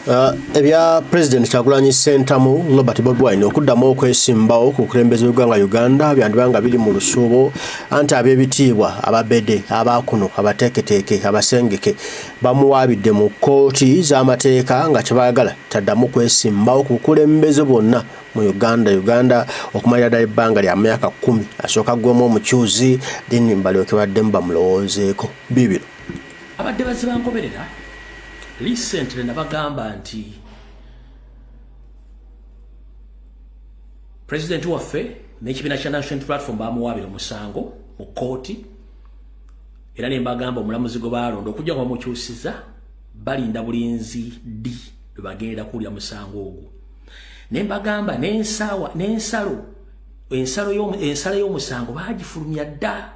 Ebya Pulezidenti Kyagulanyi Ssentamu Robert Bobi Wine okuddamu okwesimbawo ku bukulembeze bw'eggwanga Uganda byandiba nga biri mu lusuubo anti ab'ebitiibwa ababede abaakuno abateeketeeke abasengeke bamuwaabidde mu kkooti z'amateeka nga kye baagala taddamu kwesimbawo ku bukulembeze bwonna mu Uganda Uganda okumalira ddala ebbanga lya myaka 10 asooka aggwemu omukyuzi then balyoke baddemu bamulowoozeeko. Biibino. Abadde bazibangoberera recently nabagamba nti president waffe n'ekibiina kya National Platform bamuwaabira omusango mu kkooti, era ne mbagamba omulamuzi gwe baalonda okujja nga bamukyusiza balinda bulinzi ddi lwe bagenda kuwulira musango ogwo. Ne mbagamba n'ensaawa n'ensalo ensalo y'omusango baagifulumya dda,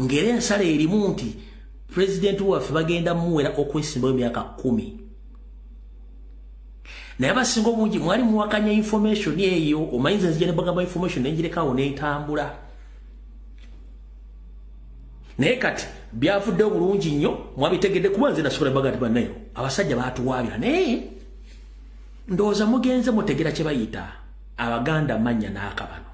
ng'era ensalo erimu nti pulezidenti waffe bagenda muwera okwesimbayo emyaka 10. Naye abasinga obungi mwali muwakanya information eyo, omanyi nze nzija ne bagamba information nenjirekawo n'etambula. Naye kati byavuddewo bulungi nnyo, mwabitegedde kuba nze nasobola baga nti bannayo abasajja baatuwaabira, naye ndowooza mugenze mutegera kye bayita Abaganda mannya n'akabano.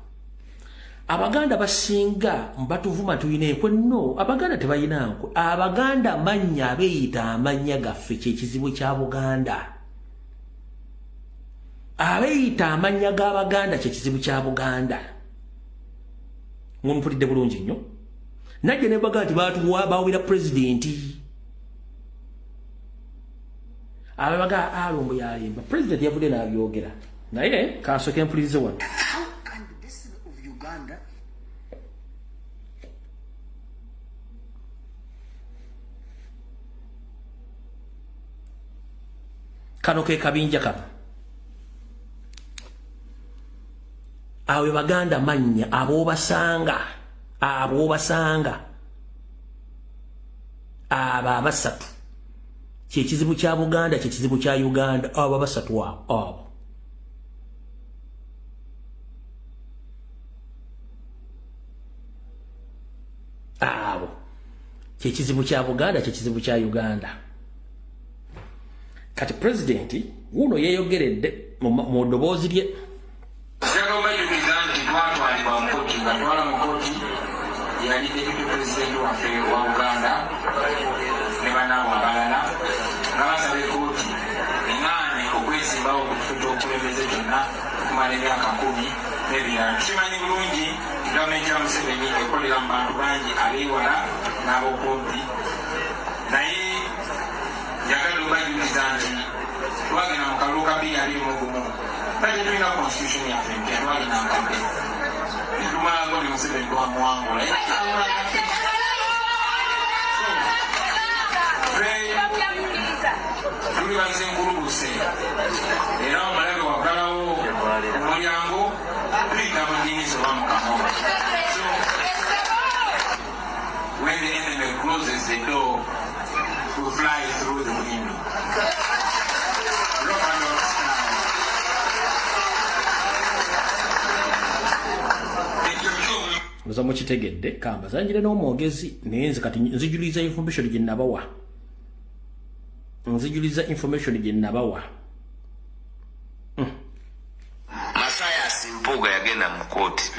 Abaganda basinga batuvuma tulina enkwe. No, Abaganda tebalina nkwe. Abaganda mannya, abeeyita amannya gaffe kyekizibu kya Buganda. Abeeyita amannya g'Abaganda kyekizibu kya Buganda. Mwampulidde bulungi nnyo. Najja ne baga nti batuwa bawira pulezidenti. Ababaga alombo yalimba. Pulezidenti yavudde n'abyogera. Naye kansooke mpulirize wano. How can the destiny of Uganda Kano ke kabinja kano. Awe Baganda mannya ab'obasanga ab'obasanga abo abasatu kyekizibu kya Buganda, kyekizibu kya Uganda. Abo abasatu abo abo kyekizibu kya Buganda, kyekizibu kya Uganda. Kati pulezidenti wuno yeeyogeredde mu ddoboozi lye. Njagala obajjukiza nti twatwalibwa mu kkooti, nga twala mu kkooti yali deputy president waffe wa Uganda ne bannaabwe abalala, nga basaba ekkooti eŋŋaane okwesimbawo ku kifo ky'obukulembeze kyonna okumala emyaka 10 n'ebirala. Tukimanyi bulungi nti gavumenti ya Museveni ekolera mu bantu bangi abeewala n'ab'okumpi, naye njagala obajjukiza nti twagenda mu kalulu ka 2021 nga tetulina constitution yaffe empya, twalina nkadde netumalako ne Museveni twamuwangula. Tuli baze nkulubuse era omulabe waggalawo omulyango tuyita mu ddinisa oba mu kamoga. So when the enemy closes the door, we fly through the window. Rock and roll style. Ekyo kyo Ndoza mukitegedde. Kamba zanjire n'omwogezi, naye nze kati nzijuliza information gye nabawa. Nzijuliza information gye nabawa. Masayasi Mpuuga yagenda mu kkooti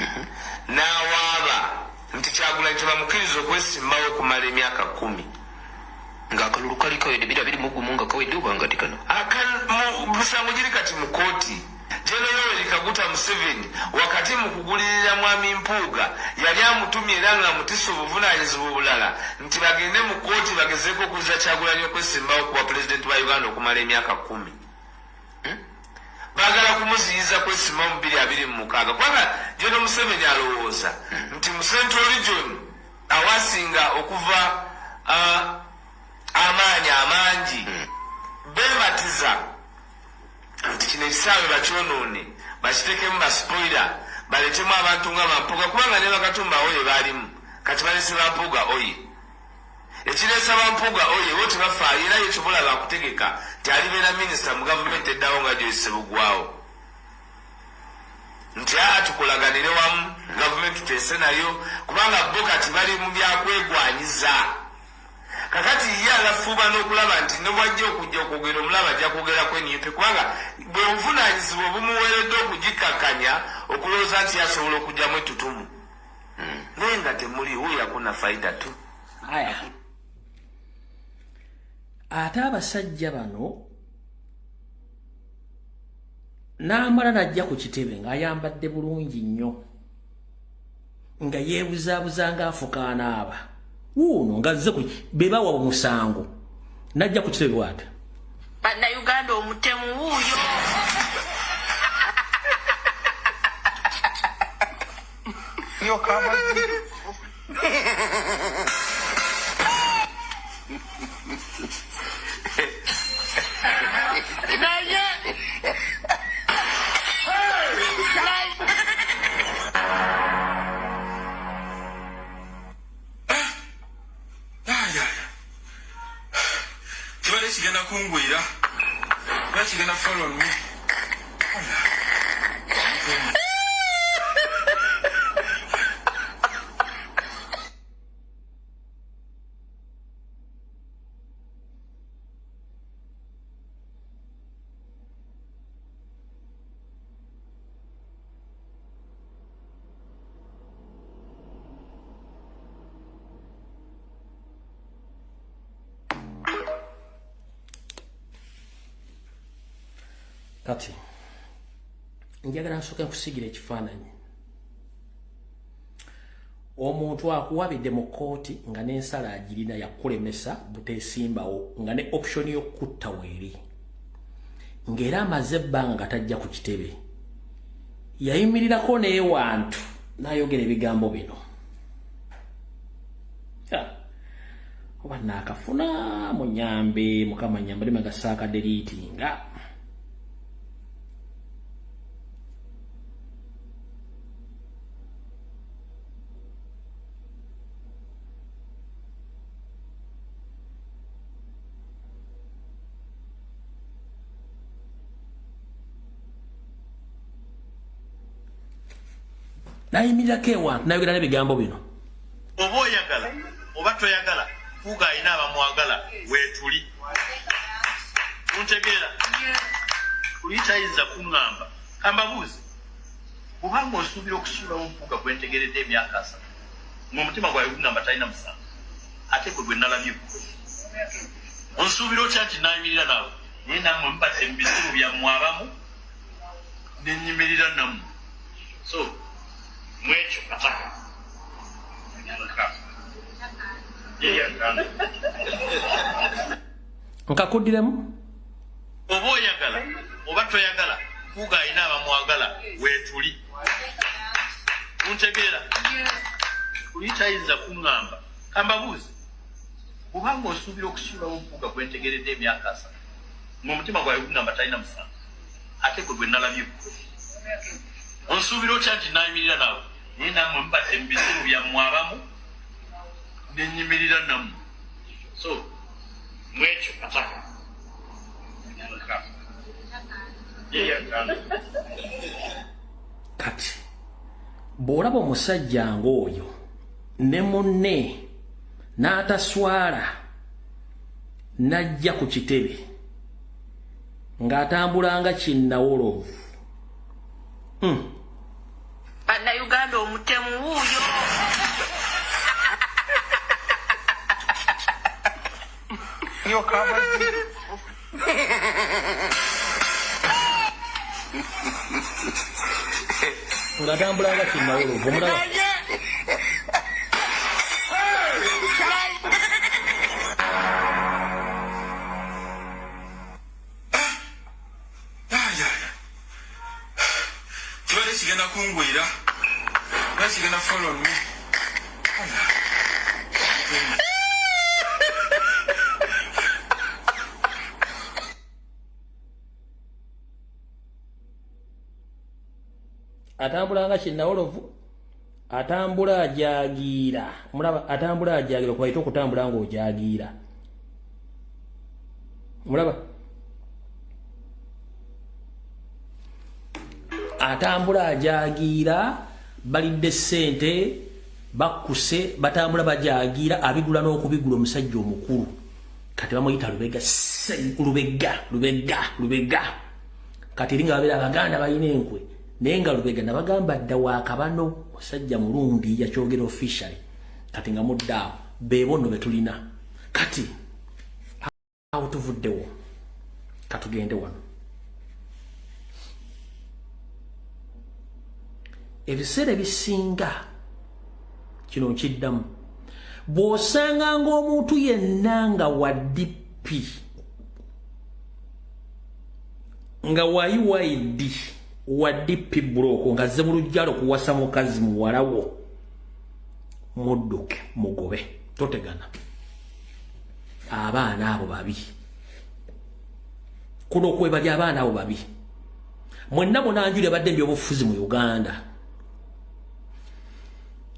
n'awaaba nti Kyagulanyi tebamukkiriza okwesimbawo okumala emyaka 10. Ng'akalulu kali kawedde 2021 nga kawedde oba nga tekano. Musango giri kati mu kkooti. Gen. Yoweri Kaguta Museveni wakati mu kugulirira Mwami Mpuuga yali amutumye era ng'amutisse obuvunaanyizibwa obulala nti bagende mu kkooti bagezeeko okuzza Kyagulanyi okwesimbawo ku bwapulezidenti bwa Uganda okumala emyaka 10. Baagala kumuziyiza kwesimbawo mu 2026 kubanga Gen. Museveni alowooza nti mu Central Region awasinga okuva amaanyi amangi beematiza nti kino ekisaawe bakyonoone bakitekemu baspoiler baleetemu abantu nga Bampuuga kubanga ne Bakatumba Oye baalimu kati balese Bampuuga Oye. Ekireesa Bampuuga Oye bo tebafaayo era ye kyova olaba akutegeka nti alibeera minisita mu gavumenti eddawo nga Joyce Ssebugwawo nti aa tukolaganire wamu gavumenti tuteese nayo kubanga bo kati bali mu byakwegwanyiza. Kakati ye alafuuba n'okulaba nti ne bw'ajja okujja okwogera, omulaba ajja kwogerako NUP, kubanga bwe buvunaanyizibwa obumuweereddwa okugikkakkanya, okulowooza nti asobola okugyamu ettutumu, naye nga temuli huyo, hakuna faida tu. Aya, ate abasajja bano n'amala najja ku kitebe ng'ayambadde bulungi nnyo, nga yeebuzaabuza ng'afukaanaaba wuuno ng'azze ku be bawa omusango, najja ku kitebe bw'ati. Bannayuganda, omutemu wuuyo. Naye Kibadde kigenda kungwira, kibadde kigenda fall on me. Kati njagala nsooke nkusigira ekifaananyi. Omuntu akuwabidde mu kkooti nga n'ensala agirina yakulemesa buteesimbawo, nga ne option y'okutta weeri, ng'era amaze ebbanga nga tajja ku kitebe, yayimirirako n'ewantu n'ayogera ebigambo bino. Oba naakafuna munyambe, Mukama nyambe lima gasaaka deletinga. Nayimirirako ewantu nayogera n'ebigambo bino. Oba oyagala oba toyagala, Mpuuga alina abamwagala, weetuli. Muntegeera? Oli tayinza kuŋŋamba. Kambabuuze, bwobanga osuubira okusuulawo Mpuuga gwentegeredde emyaka 30, ng'omutima gwawe guŋŋamba talina musango, ate gwe gwe nalabye gwe, onsuubira otya nti naayimirira naawe? Naye nammwe mubadde mu bizibu byammwe abamu, nenyimirira nammwe. So mwekyo kataka Nkakuddiremu. Oba oyagala oba toyagala, Mpuuga alina abamwagala, weetuli. Muntegeera? Oli tayinza kuŋŋamba. Kambabuuze, bwobanga osuubira okusuulawo Mpuuga gwentegeredde emyaka 30, ng'omutima gwawe guŋŋamba talina musango, ate gwe gwe nalabye gwe, onsuubira otya nti naayimirira naawe? Naye nammwe mubadde mu bizibu byammwe abamu, nenyimirira nammwe. So mwekyo kataka. Kati bw'olaba omusajja ng'oyo ne munne n'ataswala n'ajja ku kitebe ng'atambula nga kinnawolovu. Bannayuganda, omutemu wuuyo. Ng'atambula nga kinnawolovu, omulaba. Naye Kibadde kigenda kungwira, kibadde kigenda fall on me. Atambula nga kinnawolovu, atambula ajagiira, omulaba atambula ajagiira, okubayita okutambula ng'ojagiira, omulaba atambula ajagiira. Balidde ssente, Bakkuse, batambula, bajagira, abigula n'okubigula. Omusajja omukulu kati bamuyita Lubega, Lubega, Lubega, Lubega. Kati eringa babeera Abaganda balina enkwe, naye nga Lubega nabagamba dda wakabano, musajja mulungi, yakyogera officially. Kati nga muddaawo beebo nno betulina. Kati awo tuvuddewo, katugende wano. Ebiseera ebisinga kino nkiddamu, bw'osanga ng'omuntu yenna nga wa DP, nga wa UYD, wa DP block, nga azze mu lujjalo kuwasa mukazi muwalawo, mudduke, mugobe, totegana. Abaana abo babi, kuno okwebali abaana abo babi. Mwenna munanjuli abadde ebyobufuzi mu Uganda,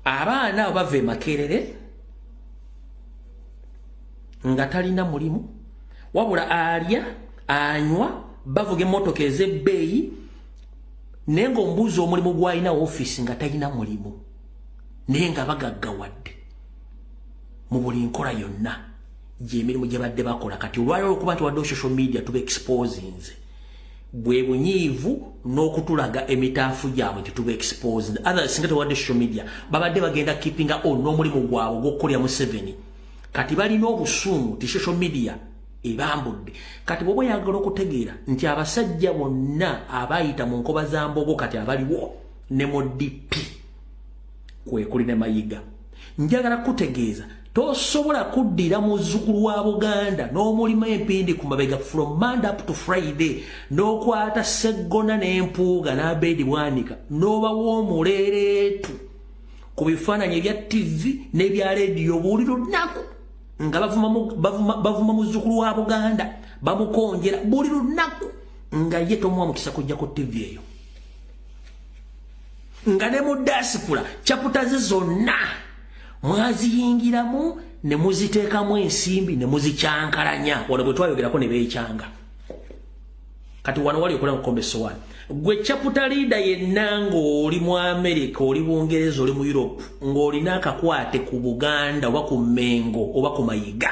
abaana abo bava e Makerere nga talina mulimu, wabula alya, anywa, bavuga emmotoka ez'ebbeeyi, naye ng'omubuuza omulimu gw'alina ofiisi nga talina mulimu, naye nga bagaggawadde mu buli nkola yonna gyemirimu gye badde bakola. Kati olwaliro olwokuba nti wadde social media tuba exposinze, bwe bunyiivu n'okutulaga emitaafu gyabwe nti tuba exposed. Others singa tewadde social media babadde bagenda keepinga on n'omulimu gwabwe ogw'okukolera Museveni. Kati balina obusungu ti social media ebambudde. Kati bw'oba oyagala okutegeera nti abasajja bonna abayita mu nkoba za mbogo kati abaliwo ne mu DP kwekuli ne Mayiga, njagala kutegeeza tosobola kuddira muzzukulu wa Buganda n'omulima empindi ku mabega from Monday up to Friday, n'okwata Seggona n'Empuuga n'Abeedi Bwanika n'obawa omuleereetu ku bifaananyi ebya TV n'ebya rediyo buli lunaku, nga bavuma muzzukulu wa Buganda, bamukonjera buli lunaku, nga ye tomuwa mukisa kujja ku TV eyo, nga ne mu diaspora chapter ze zonna mwaziyingiramu ne muziteekamu ensimbi ne muzikyankalanya. Wano bwe twayogerako ne beekyanga. Kati wano wali okola mukombe sowaani. Gwe chapter leader yenna ng'oli mu America, oli Bungereza, oli mu Europe, ng'olina akakwate ku Buganda oba ku Mengo oba ku Mayiga,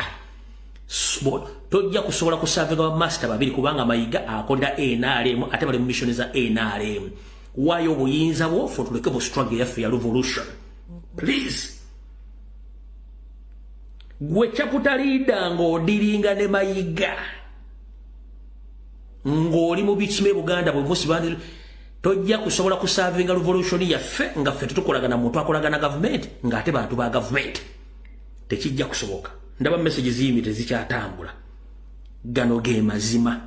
tojja kusobola kuservinga bamaster babiri, kubanga Mayiga akolera NRM ate bali mu mission za NRM. Waayo obuyinza bwo fe tuleke mu struggle yaffe ya revolution, please. Gwe chapter leader ng'odealinga ne Mayiga, ng'oli mu bitsime Buganda bwe musi bandi, tojja kusobola kuservinga revolution yaffe nga ffe tetukolagana muntu akolagana gavumenti ng'ate bantu ba gavumenti. Tekijja kusoboka. Ndaba message ziyimi tezikyatambula. Gano ge mazima.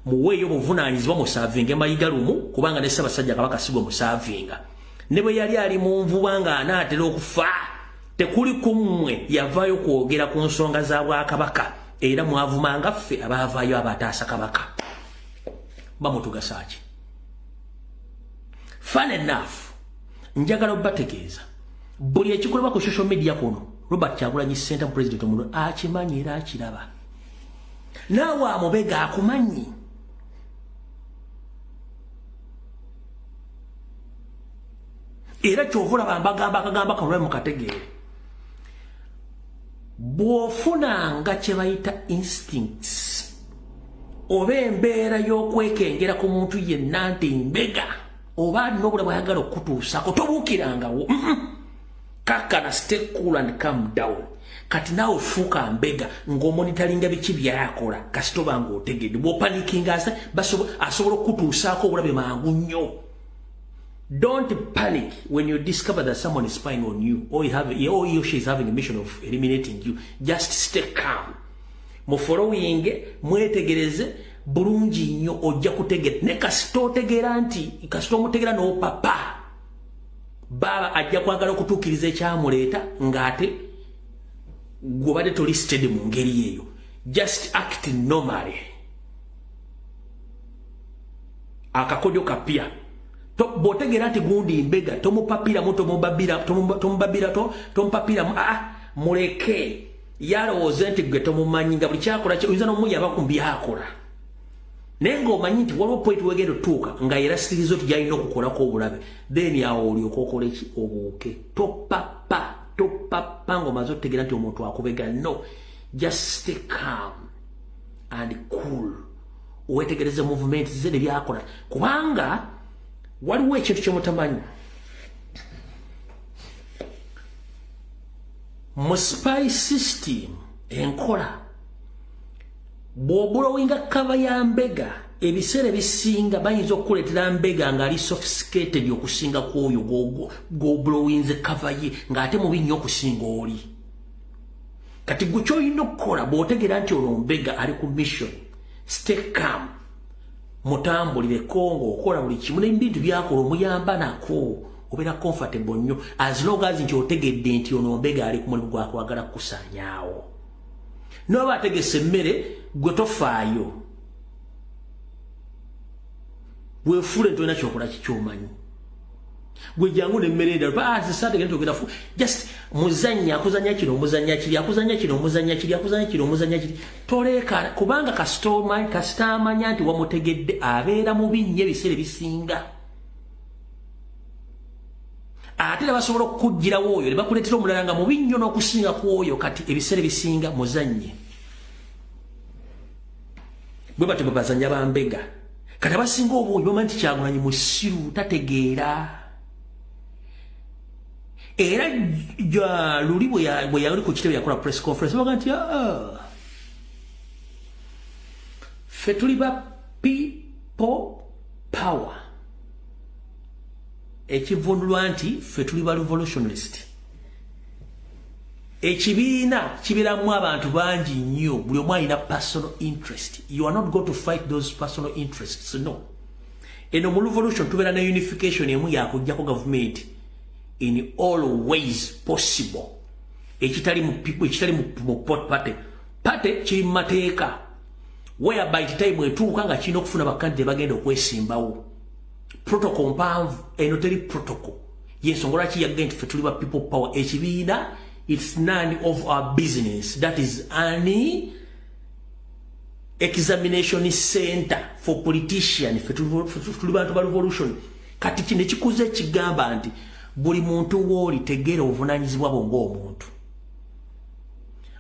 Muweeyo obuvunaanyizibwa, muservinge Mayiga lumu, kubanga ne Ssaabasajja Kabaka sigwe muservinga. Ne bwe yali ali mu nvuba ng'anaatera okufa, tekuli kummwe yavaayo kwogera ku nsonga za bwakabaka, era mwavumanga ffe abaavaayo abataasa Kabaka. Bamutugasaaki? Fun enough, njagala obategeeza buli ekikolebwa ku social media kuno, Robert Kyagulanyi Ssentamu, president omuno, akimanyi era akiraba. Naawe amubega akumanyi. Era kyova olaba mbagamba akagamba kalwe mukategeere. Bw'ofunanga kye bayita instincts oba embeera y'okwekengera ku muntu yenna nti mbega oba alina obulamu ayagala okutuusako, tobuukirangawo. Kakana, stay cool and calm down. Kati naawe fuuka mbega ng'omonitoringa biki byakola. Kasita oba ng'otegedde, bw'opanikinga asobola okutuusaako obulabe mangu nnyo. Don't panic when you discover that someone is spying on you or he or she is having a mission of eliminating you. Just stay calm, mufollowing, mwetegereze bulungi nnyo, ojja kutegeera. Ne kasita otegeera nti kasita omutegeera n'opapa, baaba ajja kwagala okutuukiriza ekyamuleeta ng'ate gw'obadde toli steady mu ngeri eyo. Just act normally. Akakodyo kapya, bw'otegeera nti gundi mbega, tomupapiramu, tomubabira, tomupapiramu. Aa, muleke yalowooze nti gwe tomumanyi, nga buli kyakola oyinza n'omuyamba ku byakola, naye ng'omanyi nti waliwo point wegenda otuuka nga era sirizo nti gyalina okukolako obulabe, then awo olyoka okola eki? Obuuke. Topapa. Topapa ng'omaze otegeera nti omuntu akubega. No, just stay calm and cool, wetegereze movement ze ne byakola, kubanga waliwo ekintu kyemutamanyi mu spy system enkola. Bw'oblowinga cover ya mbega, ebiseera ebisinga bayinza okukuleetera mbega ng'ali sophisticated okusinga ku oyo gw'oblowinze cover ye, ng'ate mubi nnyo okusinga oli. Kati gwe ky'olina okukola, bw'otegeera nti ono mbega ali ku mission, stay calm, mutambulireko ng'okola buli kimu n'ebintu byakola, omuyamba nako, obeera comfortable nnyo, as long as nti otegedde nti ono mbega ali ku mulimu gwakwagala kukusaanyaawo. N'oba ategese emmere, gwe tofaayo, weefuule nti olina kyokola kikyomanyi. Gwe jangu nemmere endala ah, just muzanya, akuzanya kino, omuzanya kiri, akuzanya kino, omuzanya kiri, akuzanya kino, omuzanya kiri. Toleekaana, kubanga kasita amanya nti wamutegedde, abeera mubi nnyo ebiseera ebisinga. Ate ne basobola okukugirawo oyo ne bakuleetera omulala nga mubi nnyo n'okusinga ku oyo. Kati ebiseera ebisinga muzanye bwe batyo bwe bazanya bambega. Kati abasinga obungi bamanyi nti Kyagulanyi musiru, tategeera. Era luli bwe yali ku kitebe yakola press conference, baga nti, "Ah, ffe tuli ba people power," ekivundulwa nti ffe tuli ba revolutionist. Ekibiina kibeeramu abantu bangi nnyo, buli omu alina personal interest. You are not going to fight those personal interests, no. Eno mu revolution tubeera ne unification emu yakuggyako gavumenti in all ways possible. Ekitali mu people, ekitali mu party, party kiri mu mateeka, whereby time etuuka nga kirina okufuna bakandidate bagenda okwesimbawo, protocol mpanvu. Eno teri protocol. Yensonga lwaki yagge nti ffe tuli ba people power, ekibiina it's none of our business. That is an examination center for politician. Ffe tuli bantu ba revolution. Kati kino ekikuza ekigamba nti buli muntu wooli tegeera obuvunanyizibwa bwo ng'omuntu.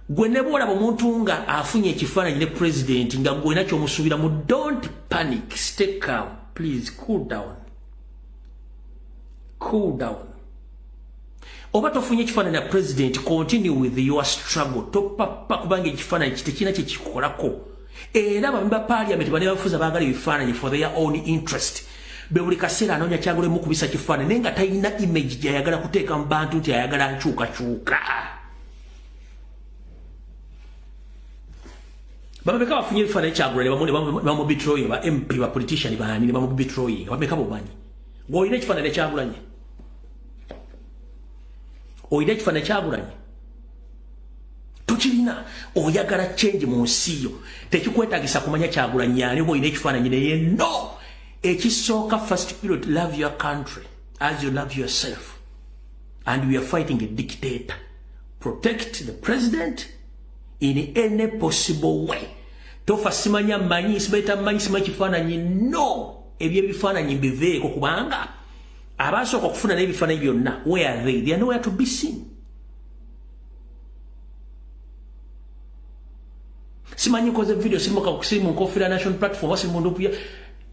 Gwe ne bwolaba omuntu nga afunye ekifaananyi ne president nga gwena kyomusuubira mu, don't panic, stay calm, please, cool down, cool down. Oba tofunye ekifaananyi na president, continue with your struggle, topapa, kubanga ekifaananyi tekirina kyekikukolako. Era bamemba parliament bane bafuza baagala ebifaananyi for their own interest. Be buli kaseera anoonya kyagulemu kubisa kifaananyi, naye nga talina image gyayagala kuteeka mu bantu nti ayagala nkyukakyuka. Bameka bafunye ebifaananyi Kyagulanyi bamubetraying? Ba MP, ba politician baani ne bamubetraying? Bameka bomanyi? Ng'olina ekifaananyi Kyagulanyi, olina ekifaananyi Kyagulanyi? Tukirina. Oyagala change mu nsi yo, tekikwetagisa kumanya Kyagulanyi ani oba olina ekifaananyi naye, no. Ekisooka, first period, love your country as you love yourself, and we are fighting a dictator. Protect the president in any possible way. Tofa simanya manyi, simaita manyi, simanyi kifaananyi, no. Ebyebifaananyi biveeko, kubanga abasooka okufuna n'ebifaananyi byonna, where are they? They are nowhere to be seen. Simanyi nkoze video, siri mu nkofira national platform, siri mu ndupu.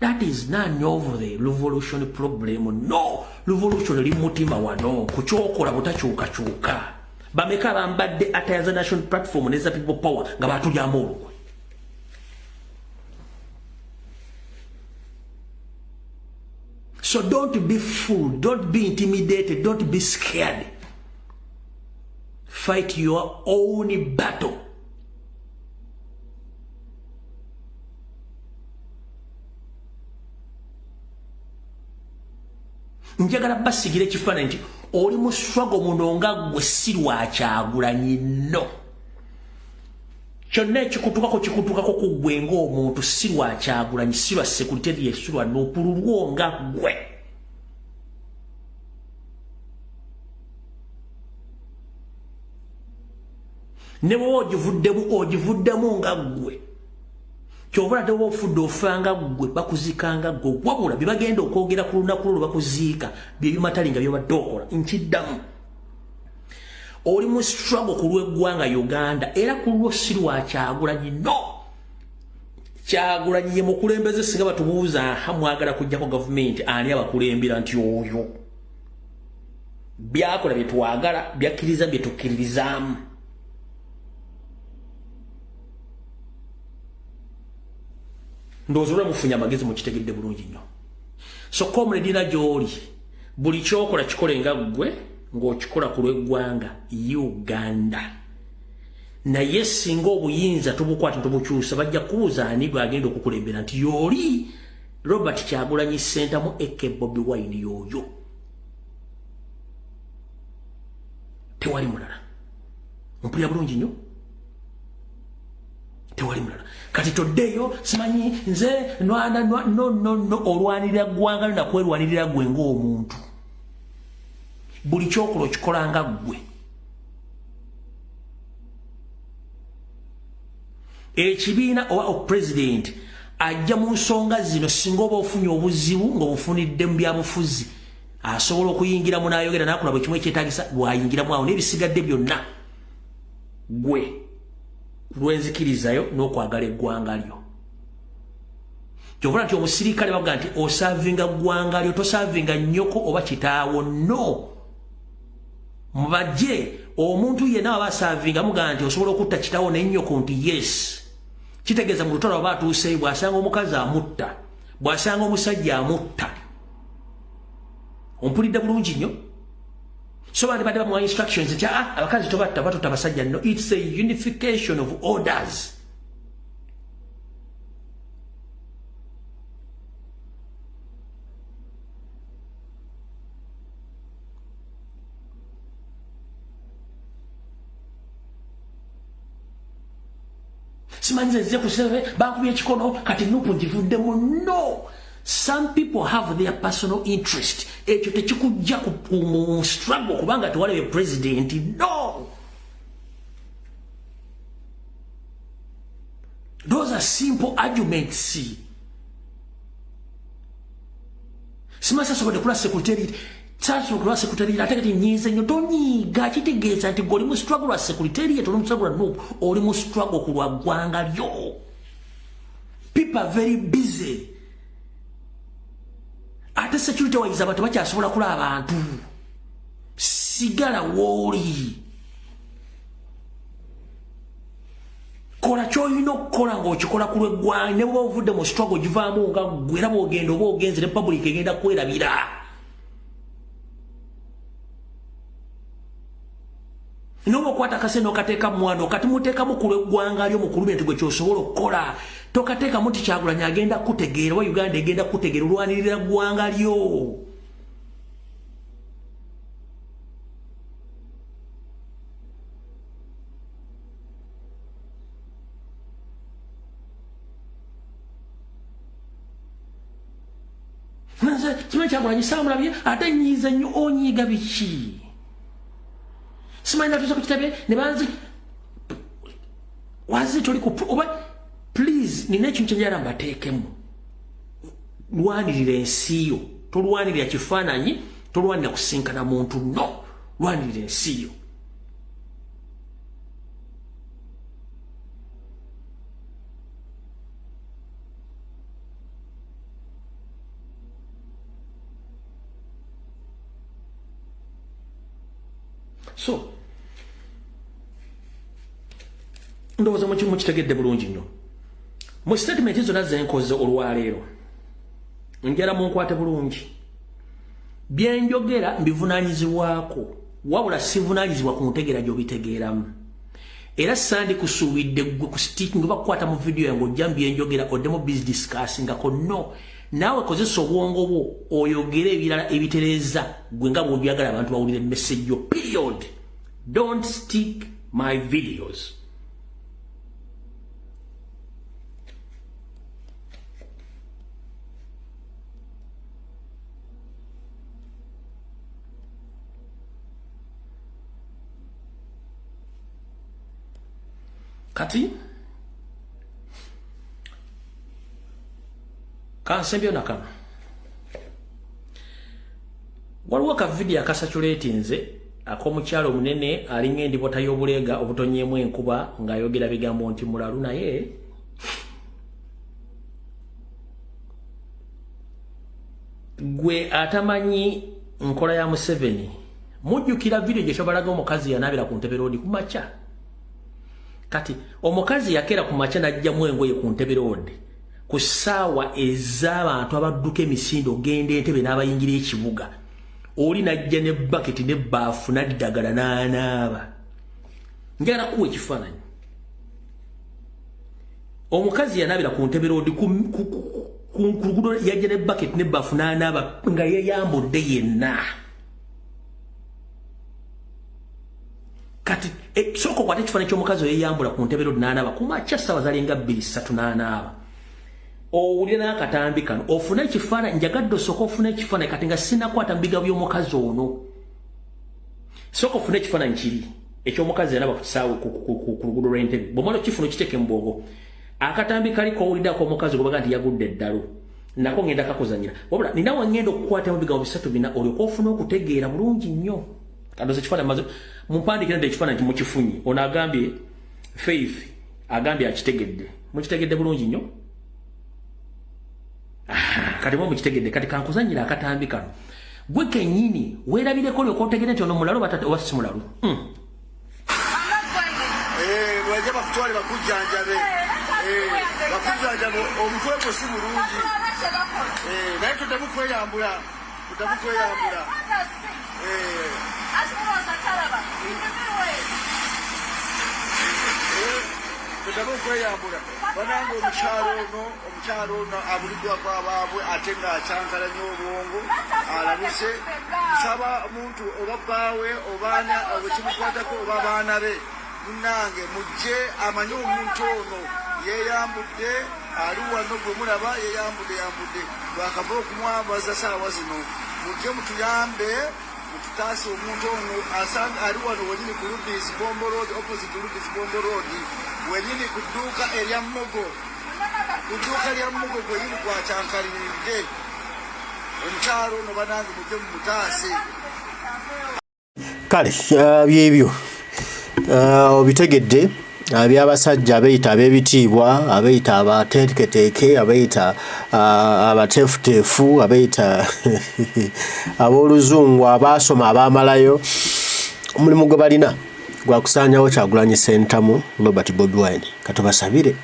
That is none of the revolution problem, no. Revolution eri mutima wano kukyokola butakyukakyuka. Bameka bambadde attire za national platform neza people power nga batulyamu olukwe? So don't be fooled, don't be intimidated, don't be scared. Fight your own battle. Njagala basigira ekifaananyi nti oli mu struggle muno nga ggwe, si lwakyagulanyi, no. Kyonna ekikutukako kikutukako ku ggwe ng'omuntu, si lwakyagulanyi, si lwa security, si lwa NUP, lulwo nga ggwe. Ne bwoba ogivuddemu, ogivuddemu nga ggwe. Kyova ate oba ofudde, ofanga ggwe, bakuzikanga ggwe. Wabula bye bagenda okwogera ku lunaku lwo lwe bakuziika bye bimatali nga byobadde okola. Nkiddamu, Oli mu struggle ku lw'eggwanga Uganda, era ku lwo si lwa Kyagulanyi. No, Kyagulanyi ye mukulembeze. Singa batubuuza, aha, mwagala kujjako gavumenti, ani abakulembera? Nti oyo byakola byetwagala, byakkiriza byetukkiririzaamu. Ndowooza olwa mufunye amagezi, mukitegedde bulungi nnyo. So comrade, na gy'oli, buli kyokola kikole nga ggwe ng'okikola ku lw'eggwanga Uganda. Naye singa obuyinza tubukwata tubukyusa, bajja kubuuza ani gwagenda okukulembera, nti yooli Robert Kyagulanyi Ssentamu aka Bobi Wine, yoyo, tewali mulala. Mpulira bulungi nnyo, tewali mulala. Kati toddeyo, simanyi nze nwana. No, no, no, olwanirira ggwanga lyo, nakwerwanirira gwe ng'omuntu. Buli kyokola okikola nga ggwe. Ekibiina oba opulezidenti ajja mu nsonga zino singa oba ofunye obuzibu ng'obufunidde mu byabufuzi, asobola okuyingiramu n'ayogera n'akola bwe kimu ekyetagisa lwayingiramu awo, n'ebisigadde byonna gwe lwenzikirizayo n'okwagala eggwanga lyo. Kyovula nti omusirikale bavuga nti oservinga ggwanga lyo, toservinga nnyoko oba kitaawo. No, mubajje omuntu yenna waba aservinga, mugaa nti osobola okutta kitaawo nennyoko, nti yes. Kitegeeza mu lutalo aba atuuseyo, bw'asanga omukazi amutta, bw'asanga omusajja amutta. Ompulidde bulungi nnyo? So bandibadde bamuwa instructions nti, ah, abakazi tobatta, batuta abasajja. No, it's a unification of orders. Simanyi nze kusebe bankubye ekikono, kati NUP ngivuddemu. No, some people have their personal interest. Ekyo tekikujja ku struggle kubanga tewalebe president. No, those are simple arguments. Simanyi sasobodde kula secretariat, sasobodde kula secretariat, ate kati nyiize nnyo. Tonyiiga. Kitegeeza nti gwe oli mu struggle lwa secretariat, oli mu struggle lwa NUP, oli mu struggle ku lwa ggwanga lyo. People are very busy. Ate security wise abantu bakyasobola kulaba abantu. Sigala wooli, kola kyolina okukola ng'okikola ku lw'eggwanga. Ne bwoba ovudde mu struggle, givaamu nga ggwe, era bw'ogenda oba ogenze, republic egenda kwerabira. Noba okwata akase n'okateeka mwana, okati muteekamu ku lw'eggwanga lyo, mukulume nti gwe kyosobola okukola. Tokateekamu nti Kyagulanyi agenda kutegeera oba Uganda egenda kutegeera. Olwanirira ggwanga lyo. Nze simanyi Kyagulanyi saamulabye, ate nyiize nnyo. Onyiiga biki? Simanyi natuuse ku kitebe ne banzi wazi toli ku oba. Please, nina ekintu kyenjala mbateekemu. Lwanirira ensi yo, tolwanirira kifaananyi, tolwanirira kusinkana muntu. No, lwanirira ensi yo. So ndowooza mukitegedde bulungi nnyo. Mu statement zonna zenkoze olwaleero, njala munkwate bulungi. Byenjogera mbivunanyizibwako, wabula sivunanyizibwa ku ntegeera gy'obitegeeramu. Era sandi kusuubidde gwe ku sticking bakukwata mu video yange ojja mbyenjogera oddemu discussingako. No, naawe kozesa obwongo bwo, oyogere ebirala ebitereeza gwe nga bw'obyagala abantu bawulire message yo, period. Don't stick my videos. Kati kansembyo nakano, waliwo ka video akacirculatinze. ak'omukyalo omunene alinga endibota y'obuleega obutonyeemu enkuba ng'ayogera bigambo nti mulalu, naye gwe atamanyi nkola ya Museveni. Mujjukira vidiyo gye kyobalaga omukazi yanaabira ku Ntebe Road ku makya. Kati omukazi yakeera ku makya n'aggyamu engoye ku Ntebe Road ku ssaawa ez'abantu abadduka emisinde ogenda Entebe n'abayingira ekibuga, oli n'ajja ne baketi n'ebbaafu n'addagala n'anaaba. Njagala kuwa ekifaananyi. Omukazi yanaabira ku Ntebe Road ku luguudo, yajja ne baketi n'ebbaafu n'anaaba nga yeeyambudde yenna. Kati sooka okwate ekifaananyi ky'omukazi oyo yeeyambula ku Ntebe Road n'anaaba ku makya ssaawa zalinga 2 3 n'anaaba. Owulire n'akatambi kano ofune ekifaananyi. Njagadde osooka ofune ekifaananyi kati nga sinnakwata mu bigambo by'omukazi ono. Sooka ofune ekifaananyi kiri eky'omukazi yanaaba ku kisaawe ku luguudo lw'Entebe. Bw'omala okifuna okiteeke mu bwongo. Akatambi kali k'owulidde ak'omukazi gwe nti yagudde eddalu nako ngenda kakuzanyira, wabula nina we ngenda okukwata mu bigambo 3 4 olyoke ofune okutegeera bulungi nnyo. Kandoza ekifaananyi maze mumpandiikire nti ekifaananyi mukifunye. Ono agambye Faith agambye akitegedde. Mukitegedde bulungi nnyo. Kati mwe mukitegedde. Kati kankuzanyira akatambi kano gwe kennyini weerabireko olyoke otegere nti ono mulalu oba si mulalu. Bajja bakutwale bakujjanjabe, bakujjanjabe, omutwe gwo si bulungi, naye toddamu kweyambula, toddamu kweyambula. Toddamu okweyambula. Banange, omukyalo ono abuliddwako abaabwe ate ng'akyankalanya obwongo, alabuse. Nsaba omuntu oba bbaawe obaana owekimukwatako oba abaana be, munnange mujje amanye omuntu ono yeeyambudde, ali wano gwe mulaba yeeyambudde yambudde, lwakava okumwambaza saawa zino. Mujje mutuyambe, mututaase omuntu ono. Ali wano wenyini ku Rubis Bombo Road, opposite Rubis Bombo Road wenyini, ku dduuka erya Mogo, ku dduuka lya Mogo gwenyini gwakyankaliridde omukyalo ono. Banange, mujje mumutaase. Kale byebyo obitegedde byabasajja abeeyita ab'ebitiibwa, abeeyita abateeketeeke, abeeyita abateefuteefu, abeeyita ab'oluzungu, abaasoma, abaamalayo. Omulimu gwe balina gwakusaanyawo Kyagulanyi Ssentamu Robert Bobi Wine. Katubasabire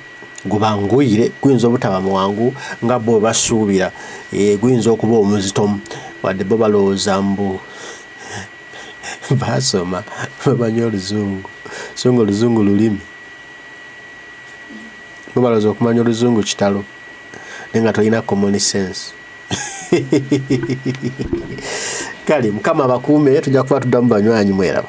gubanguyire. Guyinza obutaba mwangu nga bo basuubira, guyinza okuba omuzitomu, wadde bo balowooza mbu basoma, bamanyi oluzungu, so nga oluzungu lulimi. Bo balowooza okumanya oluzungu kitalo, naye nga tolina common sense. Kale Mukama abakuume, tujja kuba tuddamu banywanyi. Mweraba.